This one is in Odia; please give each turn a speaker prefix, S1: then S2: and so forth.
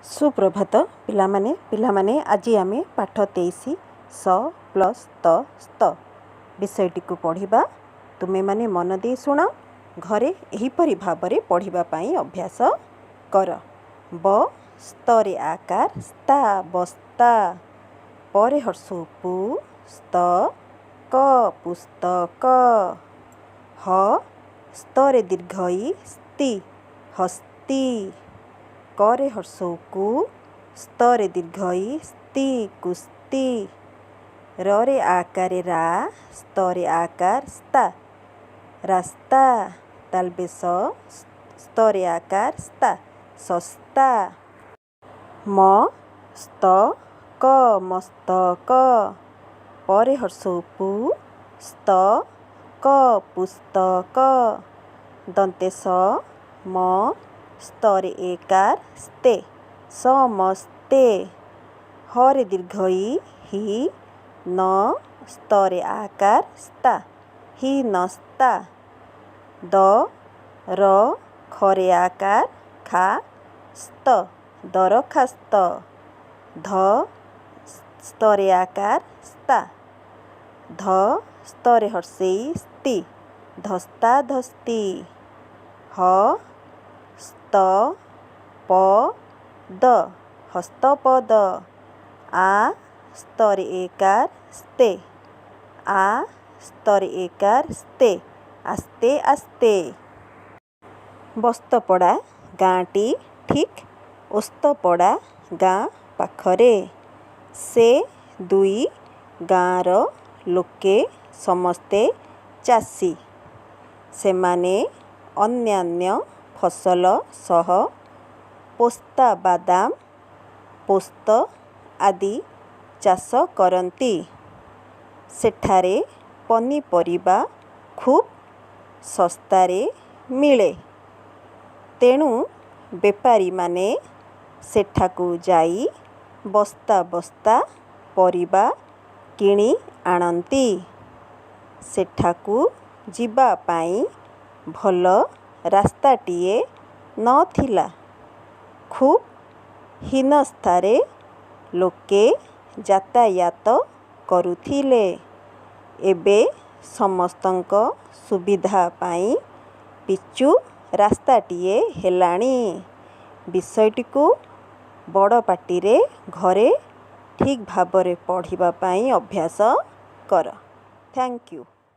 S1: ସୁପ୍ରଭାତ ପିଲାମାନେ। ପିଲାମାନେ, ଆଜି ଆମେ ପାଠ 23, ସ ପ୍ଲସ୍ ତ ସ୍ତ ବିଷୟଟିକୁ ପଢ଼ିବା। ତୁମେମାନେ ମନ ଦେଇ ଶୁଣ। ଘରେ ଏହିପରି ଭାବରେ ପଢ଼ିବା ପାଇଁ ଅଭ୍ୟାସ କର। ବ ସ୍ତରେ ଆକାର ସ୍ତା, ବସ୍ତା। ପରେ ହର୍ଷଉ ପୁ ସ୍ତ କ, ପୁସ୍ତକ। ହ ସ୍ତରେ ଦୀର୍ଘ ଇ ସ୍ତି, ହସ୍ତି। କରେ ହର୍ଷଉ କୁ ସ୍ତରେ ଦୀର୍ଘ ଇ ସ୍ତି, କୁସ୍ତି। ରରେ ଆକାରେ ରା ସ୍ତରେ ଆକାର ସ୍ତା, ରାସ୍ତା। ତାଲବେ ସ ସ୍ତରେ ଆକାର ସ୍ତା, ଶସ୍ତା। ମ ସ୍ତ କ, ମସ୍ତକ। ପରେ ହର୍ଷଉ ପୁ ସ୍ତ କ, ପୁସ୍ତକ। ଦନ୍ତେ ସ ମ ସ୍ତରେ ଏକାର ସ୍ତେ, ସମସ୍ତେ। ହରେ ଦୀର୍ଘ ଇ ହି ନ ସ୍ତରେ ଆକାର ସ୍ତା, ହୀନସ୍ତା। ଦ ର ଖରେ ଆକାର ଖା ସ୍ତ, ଦରଖାସ୍ତ। ଧ ସ୍ତରେ ଆକାର ସ୍ତା, ଧ ସ୍ତରେ ହର୍ଷେଇ ସ୍ତି, ଧସ୍ତାଧସ୍ତି। ହ ସ୍ତ ପ ଦ, ହସ୍ତପଦ। ଆ ସ୍ତରେ ଏକାର ସ୍ତେ, ଆ ସ୍ତରେ ଏକାର ସ୍ତେ, ଆସ୍ତେ ଆସ୍ତେ। ବସ୍ତପଡ଼ା ଗାଁଟି ଠିକ୍ ଓସ୍ତପଡ଼ା ଗାଁ ପାଖରେ। ସେ ଦୁଇ ଗାଁର ଲୋକେ ସମସ୍ତେ ଚାଷୀ। ସେମାନେ ଅନ୍ୟାନ୍ୟ ଫସଲ ସହ ପୋସ୍ତାବାଦାମ, ପୋସ୍ତ ଆଦି ଚାଷ କରନ୍ତି। ସେଠାରେ ପନିପରିବା ଖୁବ୍ ଶସ୍ତାରେ ମିଳେ। ତେଣୁ ବେପାରୀମାନେ ସେଠାକୁ ଯାଇ ବସ୍ତା ବସ୍ତା ପରିବା କିଣି ଆଣନ୍ତି। ସେଠାକୁ ଯିବା ପାଇଁ ଭଲ ରାସ୍ତାଟିଏ ନ ଥିଲା। ଖୁବ୍ ହୀନସ୍ତାରେ ଲୋକେ ଯାତାୟାତ କରୁଥିଲେ। ଏବେ ସମସ୍ତଙ୍କ ସୁବିଧା ପାଇଁ ପିଚୁ ରାସ୍ତାଟିଏ ହେଲାଣି। ବିଷୟଟିକୁ ବଡ଼ ପାଟିରେ ଘରେ ଠିକ୍ ଭାବରେ ପଢ଼ିବା ପାଇଁ ଅଭ୍ୟାସ କର। Thank you.